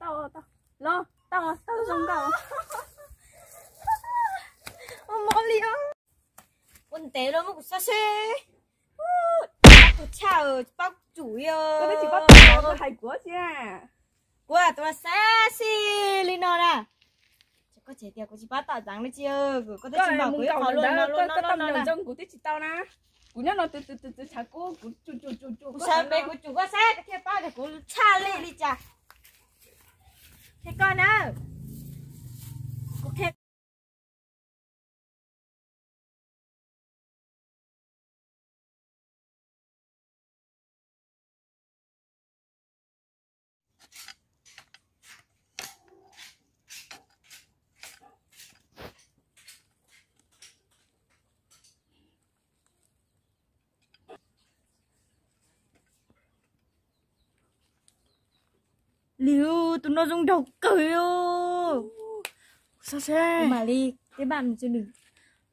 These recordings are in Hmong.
Tau, tau. Los, tau, tau zoo nkauj. Ua mov li os. Ua ntev los muab kuv sab seb. Tus tshaj tsis paub tsum li os. Koj twb tsis paub tau, koj hais kuv xwb. Kuv tus no sab xij li no na. Koj tseem tias kuv tsis paub tom tseev li tsis, koj twb tsis npaum kuv ib qho luaj no luaj no no na. Kuv nyob no tus tus tus tus tshav kub, kuv tsum tsum tsum tsum, kuv sab pem kuv tsum koj sab thiaj paub tias kuv tshaj li li cas. Qhia koj na. Kuv qhia. Liv, tus no zoo nraug kawg os. Kuv xav seb. Kuv mam li teb npaj nws tso nws.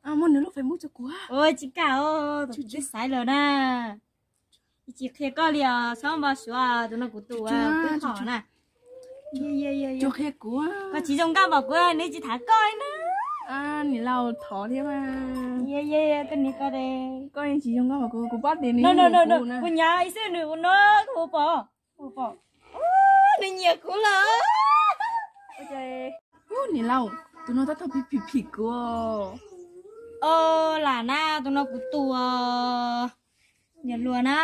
Muab nws lub Facebook tso kuv. Ua tsis kam os, kuv twb xaiv lawm na. Tsis qhia koj li os, txhob npau suav, tus no kuv tus twb hom na. Tsis qhia kuv. Koj tsis zoo nkauj npaum kuv, nws tsis tham koj li na. Niam laus thov thiab mas. Koj niam koj de. Koj yeej tsis zoo nkauj npaum kuv, kuv pab tias nws, kuv nyav ib xwb nws ua no kuv pom. Ua pom. Nws nyiam kuv lawm. Niam laus, tus no tab tom phim phim phim kuv. Lam na, tus no kuv tus. Niam hluas na,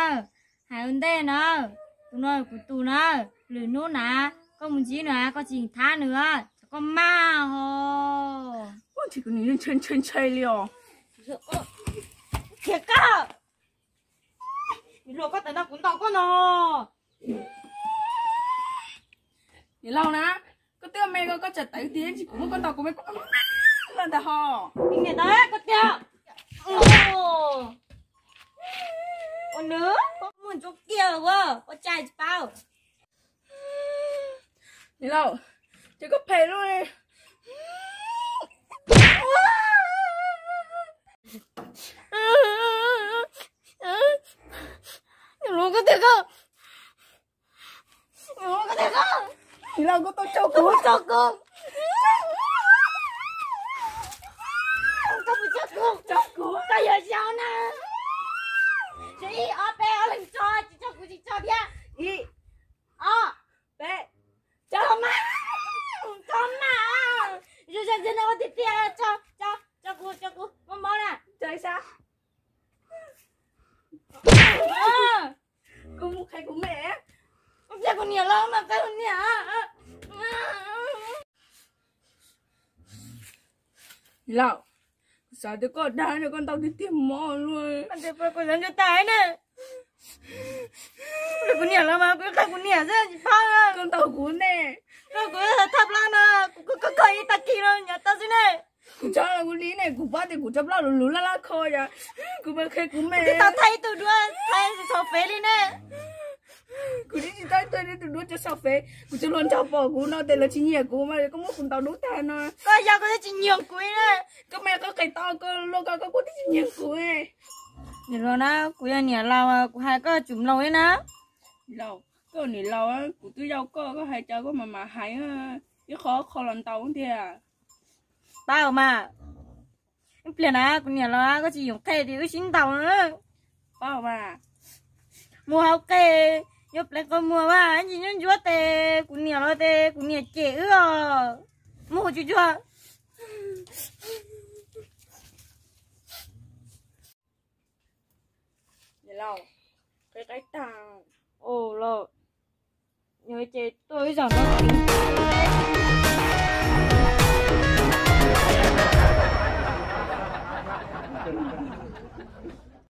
hais ua ntej na, tus no kuv tus na, lwm hnub na, koj mus ntsib nws koj tsis thab nws, koj maj ho. Nws ntshai ntshai li os. Thiab koj, niam hluas koj tawm no kuv ntaus koj no. Niam laus na, koj twb me koj, koj tsam tawv tiag tsis kuv muab koj ntaus kuv me koj ntag ho. Niam ntawd koj tiag. Ua nws, koj muaj ntsuab kiag ua, ua tsaig tsis paub. Niam laus, ces koj phem lub. Niam laus koj tiag koj. Niam laus koj tau tso kuv, tso kuv. Koj puas tso kuv? Tso kuv. Koj yuav zaub na. Ib ob peb ob leeg tso, tsis tso kuv tsis tso thiab. Ib ob peb. Tso mas, tso mas. Zoo zoo zoo ua tiag tiag, tso, tso, tso kuv, tso kuv, mob mob na. Tso ib sab. Kuv mus qhia kuv me. Kuv qhia kuv niam los mas qhia kuv niam. Niam laus, kuv xav tias koj dag no koj ntaus tiag tiag mog luaj. Kuv xav ntsug tas na. Kuv niam los mas kuv qhia kuv niam xwb tsis paub. Koj ntaus kuv ne. Koj kuv thaj plab no, kuv koj koj ib tag kis no nyav tau xwb ne. Kuv tso los kuv li ne, kuv pab tias kuv tso plaub lub lub laj laj kho yom. Kuv mam qhia kuv me. Twb tau thaij ib tug duab thaij xaus fev li ne. Kuv twb tsis tau thaij ib tug duab tso xaus fev, kuv tsuas luag nrog pom kuv no tes lawv tsis nyiam kuv mas koj muab kuv ntaus dub tag no. Koj yog koj twb tsis nyiam kuv na. Koj me koj qhia tau koj luag koj koj kuj twb tsis nyiam kuv. Niam laus na, kuv yog niam laus kuv hais koj tsum mloog li na. Laus, koj niam laus, kuv twb yau koj, koj hais cas koj mam mam hais, ib qho qho los ntaus tiag. Pab mas, ib pliag na kuv niam los koj tsis yoom qe tias wb sib ntaus na. Pab mas, mus hauv qe, Yuav pleev qhov muag mas ib ntsis nyuaj ntsuab tes kuv niam los tes kuv niam cem wb os. Mus tsis tsuag. Los, qe qaib tag. Los, yog ces tuaj ib zaug no.